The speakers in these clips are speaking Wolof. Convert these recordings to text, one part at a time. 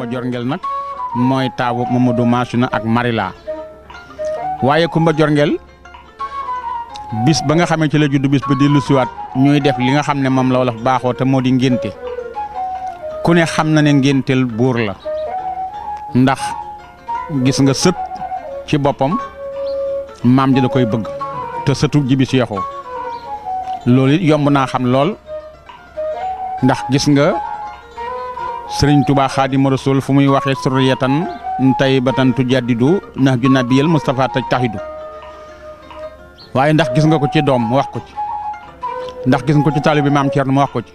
Kumba Jorngel nag mooy taawu Mamadou Masuna ak Marila waaye Kumba Jorngel bis ba nga xamee ci la judd bis ba dellu siwaat ñuy def li nga xam ne moom la wolof baaxoo te moo di ngénte ku ne xam na ne ngénteel buur la ndax gis nga sët ci boppam maam ji da koy bëgg te sëtu Jibi Seexu loolu it yomb naa xam lool ndax gis nga Sëriñ Tuubaa Xaadimu Rasuul fu muy waxee surriyatan tayyibatan tujaddidu nahju nabiyil Mustafa tajtahidu waaye ndax gis nga ko ci doom mu wax ko ci ndax gis nga ko ci taalibe bi maam Cerno mu wax ko ci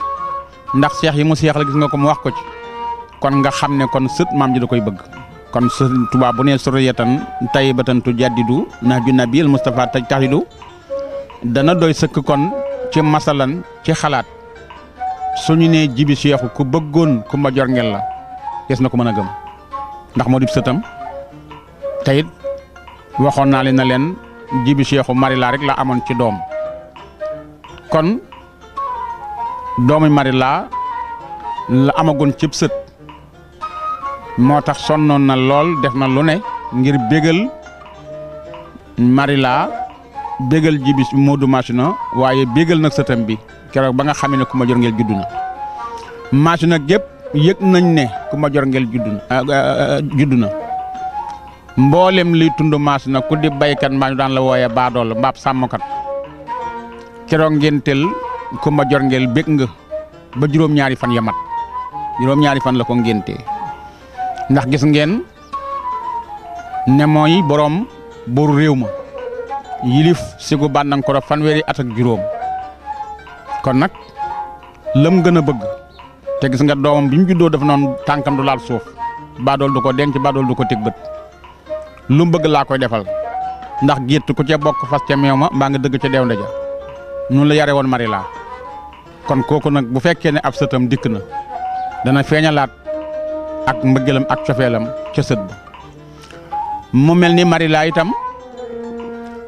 ndax seex yi mu seex la gis nga ko mu wax ko ci kon nga xam ne kon sët maam ji da koy bëgg kon Sëriñ Tuubaa bu nee surriyatan tayyibatan tujaddidu nahju nabiyil Mustafa tajtahidu dana doy sëkk kon ci masalan ci xalaat suñu nee Jibi Seexu ku bëggoon Kumba Jorngel la gis na ko mën a gëm ndax moo di sëtam te it waxoon naa leen na leen Jibi Seexu Marila rek la amoon ci doom kon doomi Marila la amagoon cëb sët moo tax sonnoon na lool def na lu ne ngir bégal Marila bégal Jibi Modou Masuna waaye bégal nag sëtam bi keroog ba nga xam ne Kumba Jorngel juddu na Masuna gépp yëg nañ ne Kumba Jorngel juddu na mboolem liy tund Masuna ku di baykat mbaa ñu daan la wooyee baadool mbaab sàmmkat keroog ngénteel Kumba Jorngel bég nga ba juróom-ñaari fan ya mat juróom-ñaari fan la ko ngéntee ndax gis ngeen ne mooy boroom buuru réew ma yilif sigu bàndankoro fanweeri at ak juróom kon nag lam gën a bëgg te gis nga doomam bi mu juddoo dafa noonu tànkam du laal suuf baadool du ko denc baadool du ko teg bët lu mu bëgg laa koy defal ndax gétt ku ca bokk fas ca meew ma mbaa nga dëgg ca deew ndeja noonu la yare woon Marila kon kooku nag bu fekkee ne ab sëtam dikk na dana feeñalaat ak mbëggeelam ak cofeelam ca sët ba mu mel ni Marila itam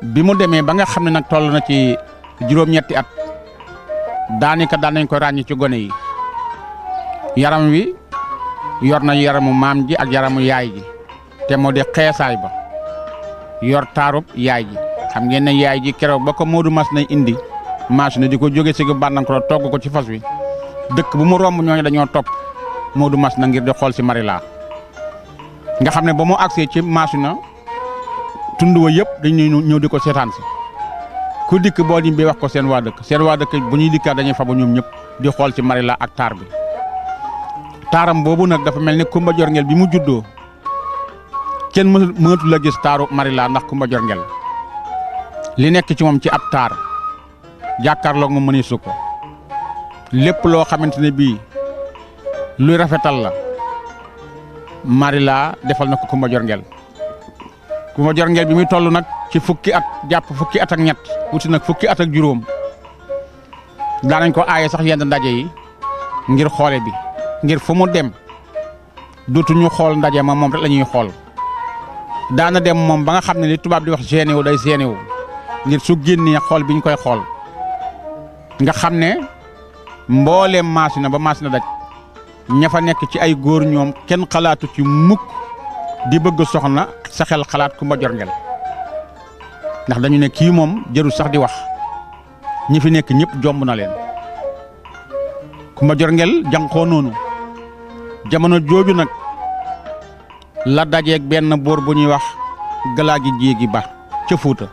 bi mu demee ba nga xam ne nag toll na ci juróom-ñetti at daanaka daan nañ ko ràññi ci gone yi yaram wi yor na yaramu maam ji ak yaramu yaay ji te moo di xeesaay ba yor taarub yaay ji xam ngeen ne yaay ji keroog ba ko Modou Masuna indi Masuna di ko jóge si bàndankoro togg ko ci fas wi dëkk bu mu romb ñooñu dañoo topp Modou Masuna ngir di xool si Marila nga xam ne ba mu agsee ci Masuna tund wa yëpp dañuy ñëw di ko seetaan si ku dikk boo di bi wax ko seen waa dëkk bu ñuy dikkaat dañuy fabu ñoom ñëpp di xool ci Marila ak taar bi taaram boobu nag dafa mel ni Kumba Jorngel bi mu juddoo kenn mënatu la gis taaru Marila ndax Kumba Jorngel li nekk ci moom ci ab taar jàkkaarloog moom mëni su ko lépp loo xamante ne bii luy rafetal la Marila defal na ko Kumba Jorngel Kumba Jorngel bi muy toll nag ci fukki at jàpp fukki at ak ñett wuti nag fukki at ak juróom daanañ ko aaye sax yenn ndaje yi ngir xoole bi ngir fu mu dem dootuñu xool ndaje ma moom rek la ñuy xool daana dem moom ba nga xam ne li tubaab di wax gêné wu day gêné wu ngir su génnee xool bi ñu koy xool nga xam ne mbooleem Masuna ba Masuna daj ña fa nekk ci ay góor ñoom kenn xalaatu ci mukk di bëgg soxna sa xel xalaat Kumba Jorngel ndax dañu ne kii moom jërul sax di wax ñi fi nekk ñëpp jomb na leen Kumba Jorngel jànqoo noonu jamono jooju nag la dajeeg benn buur bu ñuy wax Galaagi Jéegi Ba ca Fuuta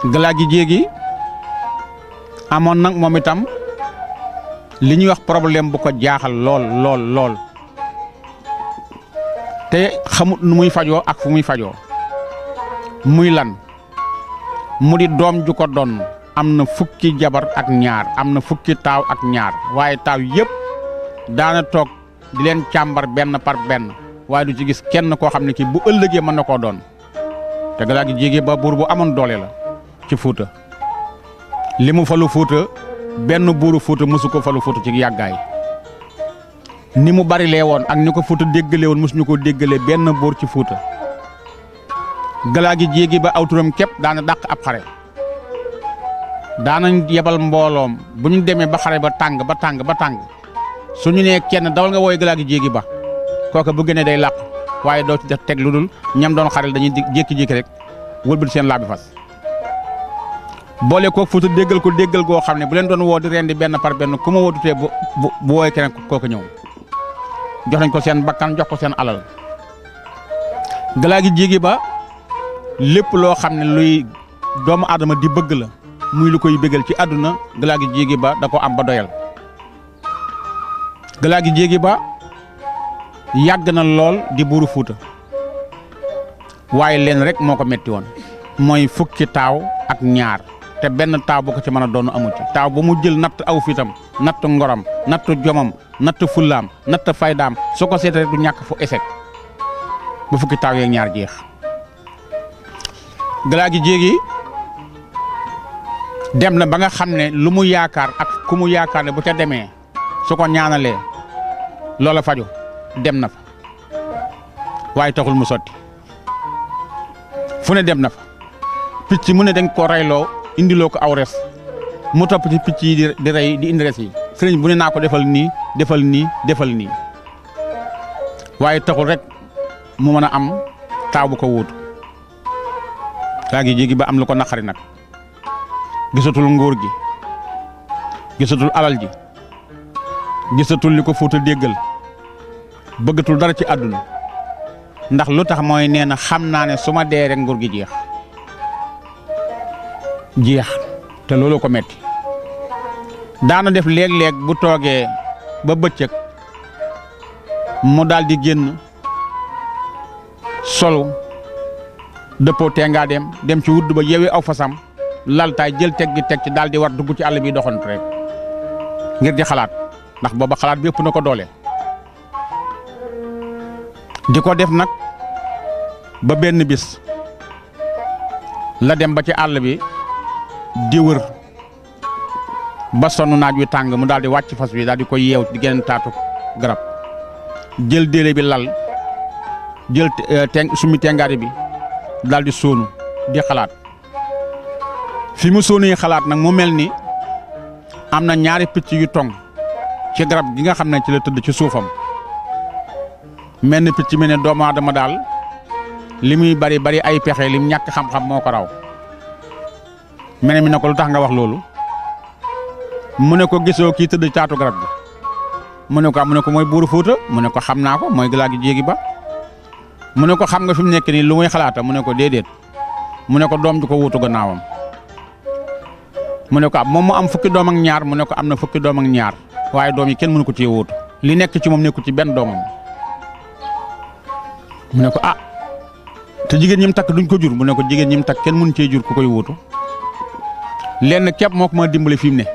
Galaagi Jéegi amoon nag moom itam li ñuy wax problème bu ko jaaxal lool te xamut nu muy fajoo ak fu muy fajoo muy lan mu di doom ju ko doon am na fukki jabar ak ñaar am na fukki taaw ak ñaar waaye taaw yëpp daana toog di leen càmbar benn par benn waaye du ci gis kenn koo xam ne kii bu ëllëgee mën na koo doon te Galaagi Jéegi Ba buur bu amoon doole la ci Fuuta li mu falu Fuuta benn buuru Fuuta mësu ko falu Fuuta ci yàggaay ni mu bari lee woon ak ni ko Fuuta déggalee woon mësuñu ko déggalee benn buur ci Fuuta Galaagi Jéegi Ba aw turam képp daana dàq ab xare daanañ yebal mbooloom bu ñu demee ba xare ba tàng suñu nee kenn dawal nga wooy Galaagi Jéegi Ba kooka bu gënee day làq waaye doo ci def teg lu dul ñam doon xaral dañuy jékki-jékki rek wëlbati seen laabi fas boole kook Fuuta déggal ko déggal goo xam ne bu leen doon woo di rendi benn par benn ku ma wootutee bu wooyee keneen kooka ñëw jox nañ ko seen bakkan jox ko seen alal galaa gi jéegi ba lépp loo xam ne luy doomu aadama di bëgg la muy lu koy bégal ci àdduna galaa gi jéegi ba da ko am ba doyal galaa gi jéegi ba yàgg na lool di buuru Fuuta waaye leen rek moo ko metti woon mooy fukki taaw ak ñaar te benn taaw bu ko ci mën a doon amu ci taaw ba mu jël natt aw fitam natt ngoram natt jomam natt fullaam natt faydaam soo ko seetee du ñàkk fu échec ba fukki taaw yeeg ñaar jeex galaa gi jéegi dem na ba nga xam ne lu mu yaakaar ak ku mu yaakaar ne bu ca demee su ko ñaanalee loola faju dem na fa waaye taxul mu sotti fu ne dem na fa picc mu ne dañ ko reyloo indiloo ko aw res mu topp ci picc yi di rey di indi res yi sëriñ bu ne naa ko defal nii defal nii defal nii waaye taxul rek mu mën a am taaw bu ko wuutu galaa gi jéegi ba am lu ko naqari nag gisatul nguur gi gisatul alal ji gisatul li ko Fuuta déggal bëggatul dara ci àdduna ndax lu tax mooy nee na xam naa ne su ma dee rek nguur gi jeex te loolu ko metti daana def léeg-léeg bu toogee ba bëccëg mu daal di génn solu dëppoo tee ngaa dem ci wudd ba yeewee aw fasam laltaay jël teg gi teg ci daal di war dugg ci àll bi doxantu rek ngir di xalaat ndax booba xalaat bi ëpp na ko doole di ko def nag ba benn bis la dem ba ci àll bi di wër ba sonn naaj wi tàng mu daal di wàcc fas wi daal di ko yeew di geneen taatu garab jël déele bi lal jël summi tengaari bi daal di sóonu di xalaat fi mu sóonu yi xalaat nag mu mel ni am na ñaari picc yu tong ci garab gi nga xam ne ci la tëdd ci suufam mel ni picc mi ne doomu aadama daal li muy bari bari ay pexe lim ñàkk xam-xam moo ko raw mel mi ne ko lu tax nga wax loolu mu ne ko gisoo kii tëdd caatu garab gi mu ne ko mooy buuru Fuuta mu ne ko xam naa ko mooy galaa gi jéegi ba mu ne ko xam nga fi mu nekk nii lu muy xalaata mu ne ko déedéet mu ne ko doom ju ko wuutu gannaawam mu ne ko moom mu am fukki doom ak ñaar mu ne ko am na fukki doom ak ñaar waaye doom yi kenn mënu ko ci wuutu li nekk ci moom nekku ci benn doomam mu ne ko te jigéen ñi mu takk duñ ko jur mu ne ko jigéen ñi mu takk kenn mënu cee jur ku koy wuutu lenn képp moo ko ma dimbali fi mu ne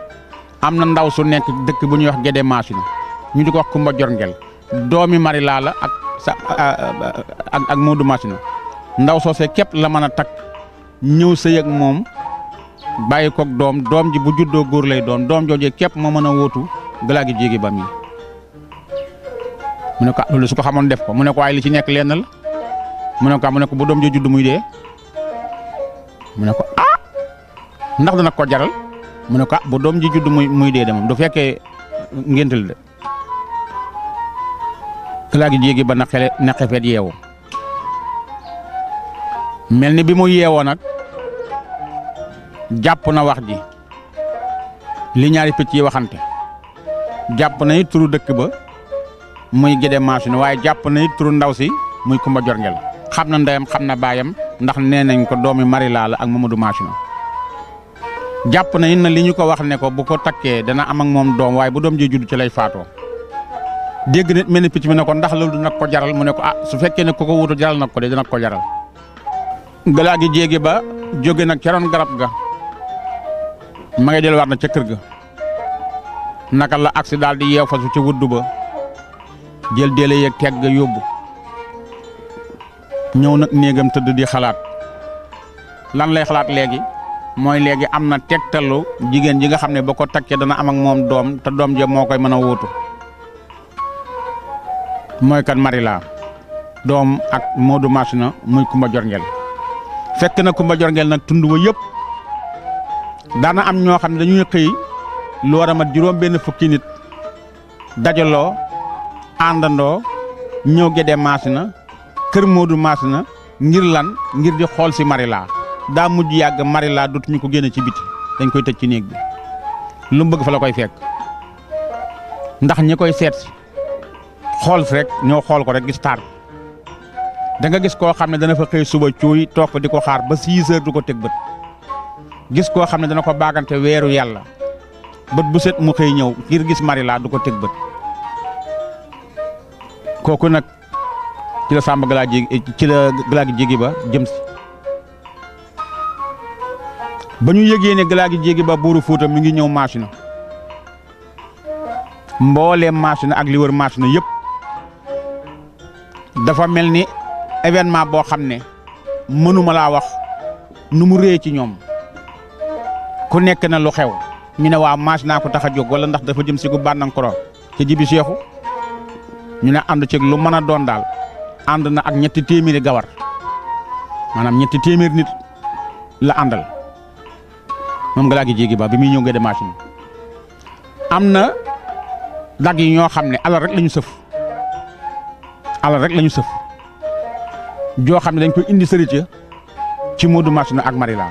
am na ndaw su nekk dëkk bu ñuy wax Gédé Maasina ñu di ko wax Kumba Jorngel doomi mari laa la ak Moodu Maasina ndaw soosee képp la mën a takk ñëw sëy ak moom bàyyi koog doom ji bu juddoo góor lay doom joojee képp moo mën a wóotu galaa gi jéegi ba mi mu ne ko loolu su ko xamoon def ko mu ne ko waaye li ci nekk lenn la mu ne ko bu doom jo judd muy dee mu ne ko ndax dana ko jaral mu ne ko bu doom ji judd muy dee de moom du fekkee ngéntal de galaa gi jéegi ba na xefeet yeewu mel ni bi mu yeewoo nag jàpp na wax ji li ñaari picc yi waxante jàpp na it turu dëkk ba muy Gédé Maasina waaye jàpp na it turu ndaw si muy Kumba Jorngel xam na ndeyam xam na baayam ndax nee nañ ko doomi mari laa la ak Mamadou Maasina jàpp na it na li ñu ko wax ne ko bu ko takkee dana am ak moom doom waaye bu doom ji judd ci lay faatoo dégg nit mel ni picc mi ne ko ndax loolu du nag ko jaral mu ne ko su fekkee ne ko wutu jaral nag ko de dana ko jaral galaa gi jéegi ba jóge nag ca roon garab ga ma ngay delluwaat na ca kër ga naka la agsi daal di yeew fasu ci wuddu ba jël déele yeeg teg ga yóbbu ñëw nag néegam tëdd di xalaat lan lay xalaat léegi mooy léegi am na tegtalu jigéen ji nga xam ne ba ko takkee dana am ak moom doom te doom ja moo koy mën a wóotu mooy kan Marila doom ak Moodu Maasina muy Kumba Jorngel fekk na Kumba Jorngel nag tund wa yëpp daana am ñoo xam ne dañuy xëy lu war a mat juróom benn fukki nit dajaloo àndandoo ñëw Gédé maas na kër Modou maas na ngir lan ngir di xool si Marila daa mujj yàgg Marila dootuñu ko génne ci biti dañ koy tëj ci néeg bi lu mu bëgg fa la koy fekk ndax ñi koy seet si xool si rek ñoo xool ko rek gis taar da nga gis koo xam ne dana fa xëy suba cuuy toog fa di ko xaar ba 6 heures du ko teg bët gis koo xam ne dana ko baagante weeru yàlla bët bu set mu xëy ñëw ngir gis Marila du ko teg bët kooku nag ci la Samba Gala Jéegi ci la Gala gi Jéegi ba jëm si ba ñu yëgee ne Gala gi Jéegi ba buuru Fuuta mi ngi ñëw Masina mbooleem Masina ak li wër Masina yëpp dafa mel ni événement boo xam ne mënuma laa wax nu mu rëy ci ñoom ku nekk na lu xew ñu ne waa Masina ko tax a jóg wala ndax dafa jëm si gu Bandankoro ci Jibi Seexu ñu ne ànd ci lu mën a doon daal ànd na ak 300 gawar maanaam 300 nit la àndal moom Gala gi Jéegi ba bi muy ñëw Gédé Masina am na dag yi ñoo xam ne alal rek lañu sëf joo xam ne dañ koy indi sërite ci Modou Masina ak Marila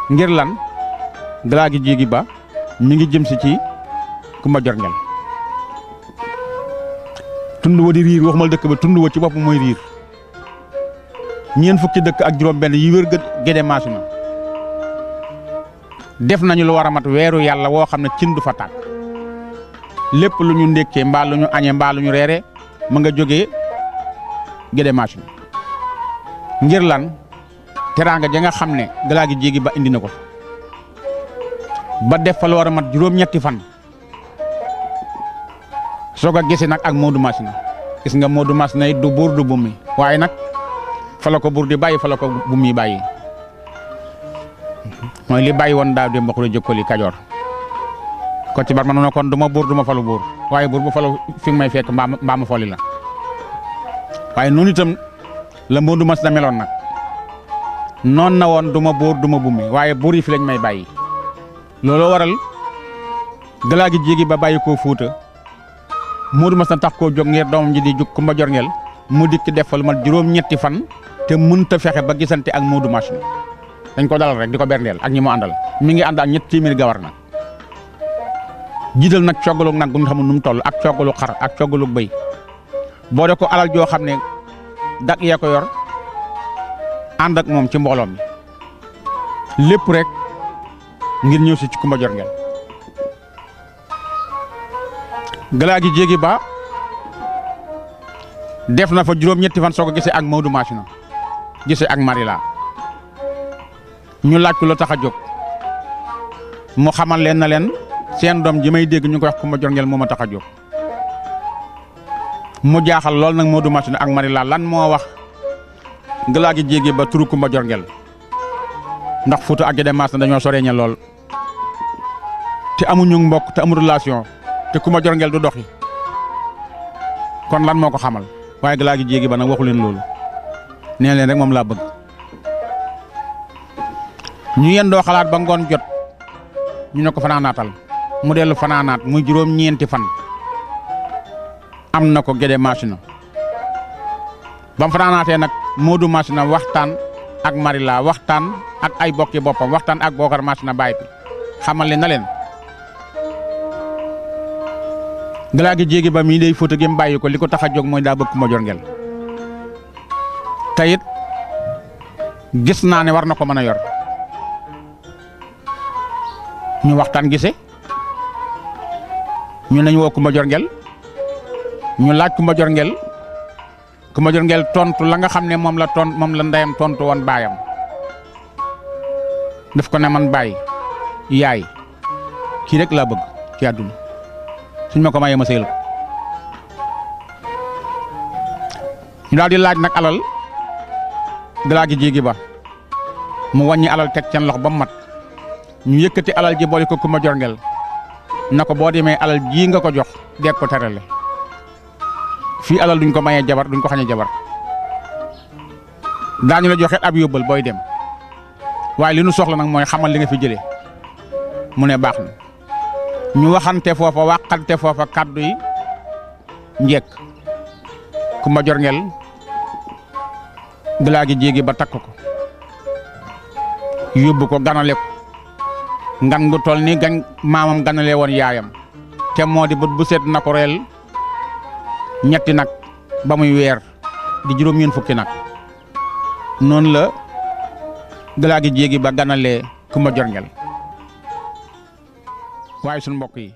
ngir lan Gala gi Jéegi ba mi ngi jëm si ci Kumba Jorngel tund wa di riir waxumal dëkk ba tund wa ci bopp mooy riir ñeent fukki dëkk ak juróom benn yi wër Gédé Masina def nañu lu war a mat weeru yàlla woo xam ne cin du fa tàkk lépp lu ñu ndékkee mbaa lu ñu añee mbaa lu ñu reere ma nga jógee Gédé Masina ngir lan teraanga ja nga xam ne Gala gi Jéegi ba indi na ko ba def fa lu war a mat juróom-ñetti fan soog a gise nag ak Modou Masina gis nga Modou Masina it du buur du bummi waaye nag fa la ko buur di bàyyi fa la ko bummi bàyyi mooy li bàyyi woon daaw dem baxula jëkkali Kajoor ko ci bar ma noonu kon du ma buur du ma falu buur waaye buur bu falu fi may fekk mbaa ma foli la waaye noonu itam la Modou Masina meloon nag noon na woon du ma buur du ma bummi waaye buur yi fi lañ may bàyyi looloo waral Gala gi Jéegi ba bàyyi koo Fuuta Modou Masina tax koo jóg ngir doomam ji di jóg Kumba Jorngel mu dikk defal ma juróom-ñetti fan te mënta fexe ba gisante ak Modou Masina dañ ko dalal rek di ko berndeel ak ñi mu àndal mi ngi ànd ak 300 gawar nag jiital nag coggalug nag bu ñu xamul nu mu toll ak coggalug xar ak coggalug bëy boole ko alal joo xam ne dak yee ko yor ànd ak moom ci mbooloo mi lépp rek ngir ñëw si ci Kumba Jorngel Gala gi Jéegi ba def na fa juróom-ñetti fan soo ko gisee ak Modou Masina gisee ak Marila ñu laaj ko la tax a jóg mu xamal leen na leen seen doom ji may dégg ñu ko wax Kumba Jorngel moo ma tax a jóg mu jaaxal lool nag Modou Masina ak Marila lan moo wax Gala gi Jéegi ba turu Kumba Jorngel ndax Fuuta ak Gédé Masina dañoo soreeñe lool te amuñu mbokk te amul relation te Kumba Jorngel du doxi kon lan moo ko xamal waaye Gala gi Jéegi ba nag waxu leen loolu nee leen rek moom laa bëgg ñu yendoo xalaat ba ngoon jot ñu ne ko fanaanaatal mu dellu fanaanaat muy juróom-ñeenti fan am na ko Gédé Masina ba mu fanaanaatee nag Modou Masina waxtaan ak Marila waxtaan ak ay bokki boppam waxtaan ak Bokar Masina baay bi xamal leen na leen Gala gi Jéegi ba mii day Fuuta gi mu bàyyi ko li ko tax a jóg mooy daa bëgg Kumba Jorngel tayit gis naa ne war na ko mën a yor ñu waxtaan gise ñu nañ woo Kumba Jorngel ñu laaj Kumba Jorngel tontu la nga xam ne moom la ndeyam tontu woon baayam daf ko ne man baay yaay kii rek laa bëgg ci àdduna suñ ma ko mayee ma sëyal ko ñu daal di laaj nag alal Gala gi Jéegi ba mu wàññi alal teg seen loxo ba mu mat ñu yëkkati alal ji boole ko Kumba Jorngel na ko boo demee alal ji nga ko jox dee ko terale fii alal duñ ko mayee jabar duñ ko xañee jabar daañu la joxe ab yóbbal booy dem waaye li nu soxla nag mooy xamal li nga fi jëlee mu ne baax na ñu waxante foofa kàddu yi njekk Kumba Jorngel Galaagi Jéegi ba takk ko yóbbu ko ganale ko ngan gu toll ni gan maamam ganale woon yaayam te moo di bët bu set na ko reel ñetti nag ba muy weer di juróom-ñeent fukki nag noonu la Galaagi Jéegi ba ganalee Kumba Jorngel waaye sunu mbokk yi